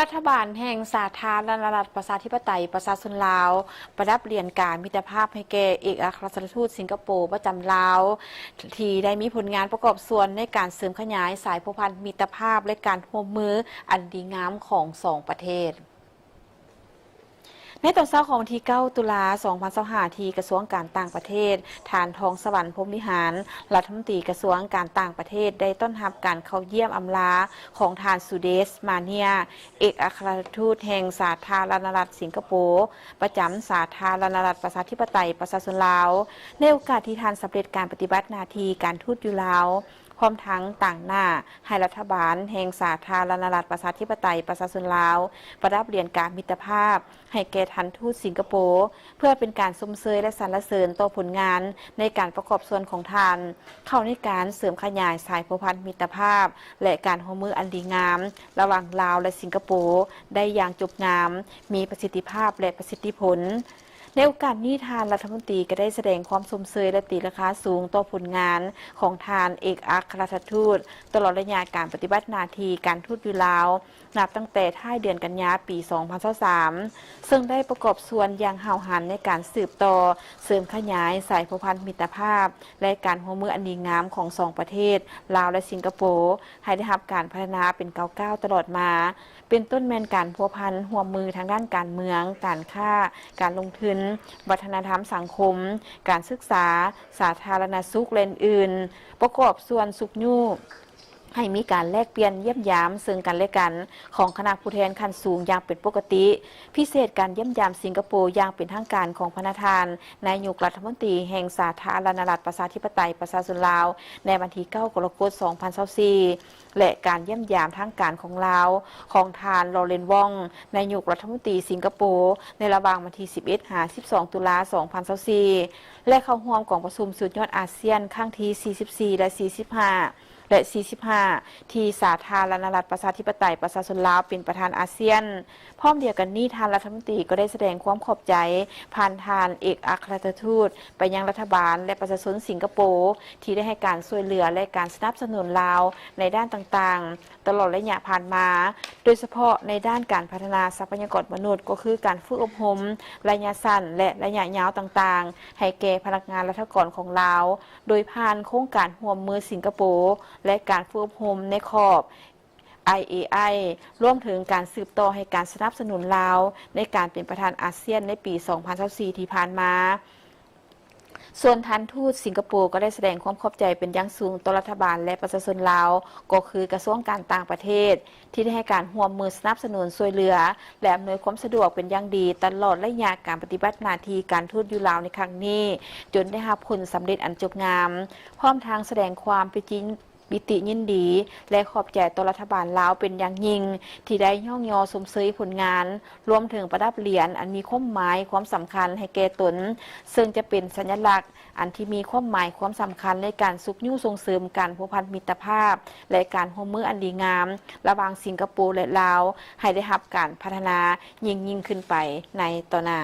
ລັດຖະບານແຫ່ງສາທາລະນະລັດ ປະຊາທິປະໄຕ ປະຊາຊົນລາວ ປະດັບຫຼຽນກາມິດຕະພາບໃຫ້ແກ່ເອກອັກຄະລັດຖະທູດສິງກະໂປປະຈຳລາວ ທີ່ໄດ້ມີຜົນງານປະກອບສ່ວນໃນການເສີມຂະຫຍາຍສາຍພົວພັນມິດຕະພາບ ແລະ ການຮ່ວມມືອັນດີງາມຂອງສອງປະເທດ. ໃນຕອນເຊົ້າຂອງວັນທີເກົ້າ ຕຸລາ ສອງພັນຊາວຫ້າ ທີ່ກະຊວງການຕ່າງປະເທດ, ທ່ານ ທອງສະຫວັນ ພົມວິຫານ ລັດຖະມົນຕີກະຊວງການຕ່າງປະເທດ ໄດ້ຕ້ອນຮັບການເຂົ້າຢ້ຽມອຳລາຂອງທ່ານ ສຸເດຊ ມາເນຍ ເອກອັກຄະລັດຖະທູດແຫ່ງສາທາລະນະລັດສິງກະໂປ ປະຈຳສາທາລະນະລັດ ປະຊາທິປະໄຕ ປະຊາຊົນລາວ ໃນໂອກາດທີ່ທ່ານສຳເລັດການປະຕິບັດໜ້າທີ່ການທູດຢູ່ລາວ. ພ້ອມທັງຕາງໜ້າໃຫ້ລັດຖະບານແຫ່ງສາທາລະນະລັດ ປະຊາທິປະໄຕ ປະຊາຊົນລາວ ປະດັບຫຼຽນກາມິດຕະພາບໃຫ້ແກ່ທ່ານທູດສິງກະໂປ ເພື່ອເປັນການຊົມເຊີຍ ແລະ ສັນລະເສີນຕໍ່ຜົນງານໃນການປະກອບສ່ວນຂອງທ່ານ ເຂົ້າໃນການເສີມຂະຫຍາຍສາຍພົວພັນມິດຕະພາບ ແລະ ການຮ່ວມມືອັນດີງາມ ລະຫວ່າງລາວ ແລະ ສິງກະໂປ ໄດ້ຢ່າງຈົບງາມ, ມີປະສິດທິພາບ ແລະ ປະສິດທິຜົນ. ໃນໂອກາດນີ້, ທ່ານລັດຖະມົນຕີກໍໄດ້ສະແດງຄວາມຊົມເຊີຍ ແລະ ຕີລາຄາສູງຕໍ່ຜົນງານຂອງທ່ານເອກອັກຄະລັດຖະທູດ ຕະຫຼອດໄລຍະການປະຕິບັດໜ້າທີ່ການທູດຢູ່ລາວ ນັບຕັ້ງແຕ່ທ້າຍເດືອນກັນຍາ ປີສອງພັນຊາວສາມ ເຊິ່ງໄດ້ປະກອບສ່ວນຢ່າງຫ້າວຫັນໃນການສືບຕໍ່ເສີມຂະຫຍາຍສາຍພົວພັນມິດຕະພາບ ແລະ ການຮ່ວມມືອັນດີງາມຂອງສອງປະເທດ ລາວ ແລະ ສິງກະໂປ ໃຫ້ໄດ້ຮັບການພັດທະນາເປັນກ້າວໆຕະຫຼອດມາ. ເປັນຕົ້ນແມ່ນການພົວພັນຮ່ວມມືທາງດ້ານການເມືອງ, ການຄ້າ, ການລົງທຶນ, ວັດທະນະທຳສັງຄົມ, ການສຶກສາ, ສາທາລະນະສຸກ ແລະ ອື່ນໆ ປະກອບສ່ວນຊຸກຍູ້ໃຫ້ມີການແລກປ່ຽນຢ້ຽມຢາມເຊິ່ງກັນ ແລະ ກັນຂອງຄະນະຜູ້ແທນຂັ້ນສູງຢ່າງເປັນປົກກະຕິ, ພິເສດການຢ້ຽມຢາມສິງກະໂປຢ່າງເປັນທາງການຂອງພະນະທ່ານນາຍົກລັດຖະມົນຕີແຫ່ງສາທາລະນະລັດ ປະຊາທິປະໄຕ ປະຊາຊົນລາວ ໃນວັນທີເກົ້າ ກໍລະກົດ ສອງພັນຊາວສີ່ ແລະ ການຢ້ຽມຢາມທາງການຂອງລາວ ຂອງທ່ານ ລໍເຣນ ວອງ ນາຍົກລັດຖະມົນຕີສິງກະໂປ ໃນລະຫວ່າງວັນທີສິບເອັດ ຫາ ສິບສອງ ຕຸລາ ສອງພັນຊາວສີ່ ແລະ ເຂົ້າຮ່ວມກອງປະຊຸມສຸດຍອດອາຊຽນຄັ້ງທີ ສີ່ສິບສີ່ ແລະ ສີ່ສິບຫ້າ ແລະ ສີ່ສິບຫ້າ ທີ່ສາທາລະນະລັດ ປະຊາທິປະໄຕ ປະຊາຊົນລາວ ເປັນປະທານອາຊຽນ. ພ້ອມດຽວກັນນີ້, ທ່ານລັດຖະມົນຕີກໍໄດ້ສະແດງຄວາມຂອບໃຈຜ່ານທ່ານເອກອັກຄະລັດຖະທູດ ໄປຍັງລັດຖະບານ ແລະ ປະຊາຊົນສິງກະໂປ ທີ່ໄດ້ໃຫ້ການຊ່ວຍເຫຼືອ ແລະ ການສະໜັບສະໜູນລາວໃນດ້ານຕ່າງໆ ຕະຫຼອດໄລຍະຜ່ານມາ, ໂດຍສະເພາະໃນດ້ານການພັດທະນາຊັບພະຍາກອນມະນຸດ, ກໍຄືການຝຶກອົບຮົມໄລຍະສັ້ນ ແລະ ໄລຍະຍາວຕ່າງໆ ໃຫ້ແກ່ພະນັກງານລັດຖະກອນຂອງລາວ, ໂດຍຜ່ານໂຄງການຮ່ວມມືສິງກະໂປ ແລະ ການຝຶກອົບຮົມໃນຂອບ ໄອເອໄອ ລວມເຖິງການສືບຕໍ່ໃຫ້ການສະໜັບສະໜູນລາວໃນການເປັນປະທານອາຊຽນໃນປີສອງພັນຊາວສີ່ ທີ່ຜ່ານມາ. ສ່ວນທ່ານທູດສິງກະໂປກໍໄດ້ສະແດງຄວາມຂອບໃຈເປັນຢ່າງສູງຕໍ່ລັດຖະບານ ແລະ ປະຊາຊົນລາວ, ກໍຄືກະຊວງການຕ່າງປະເທດ ທີ່ໄດ້ໃຫ້ການຮ່ວມມືສະໜັບສະໜູນຊ່ວຍເຫຼືອ ແລະ ອຳນວຍຄວາມສະດວກເປັນຢ່າງດີ ຕະຫຼອດໄລຍະການປະຕິບັດໜ້າທີ່ການທູດຢູ່ລາວໃນຄັ້ງນີ້ ຈົນໄດ້ຮັບຜົນສຳເລັດອັນຈົບງາມ, ພ້ອມທັງສະແດງຄວາມປິຕິ ປິຕິຍິນດີ ແລະ ຂອບໃຈຕໍ່ລັດຖະບານລາວເປັນຢ່າງຍິ່ງ ທີ່ໄດ້ຍ້ອງຍໍຊົມເຊີຍຜົນງານ, ລວມເຖິງປະດັບຫຼຽນອັນມີຄວາມໝາຍຄວາມສຳຄັນໃຫ້ແກ່ຕົນ, ເຊິ່ງຈະເປັນສັນຍະລັກອັນທີ່ມີຄວາມໝາຍຄວາມສຳຄັນໃນການຊຸກຍູ້ສົ່ງເສີມການພົວພັນມິດຕະພາບ ແລະ ການຮ່ວມມືອັນດີງາມລະຫວ່າງສິງກະໂປ ແລະ ລາວ ໃຫ້ໄດ້ຮັບການພັດທະນາຍິ່ງໆຂຶ້ນໄປໃນຕໍ່ໜ້າ.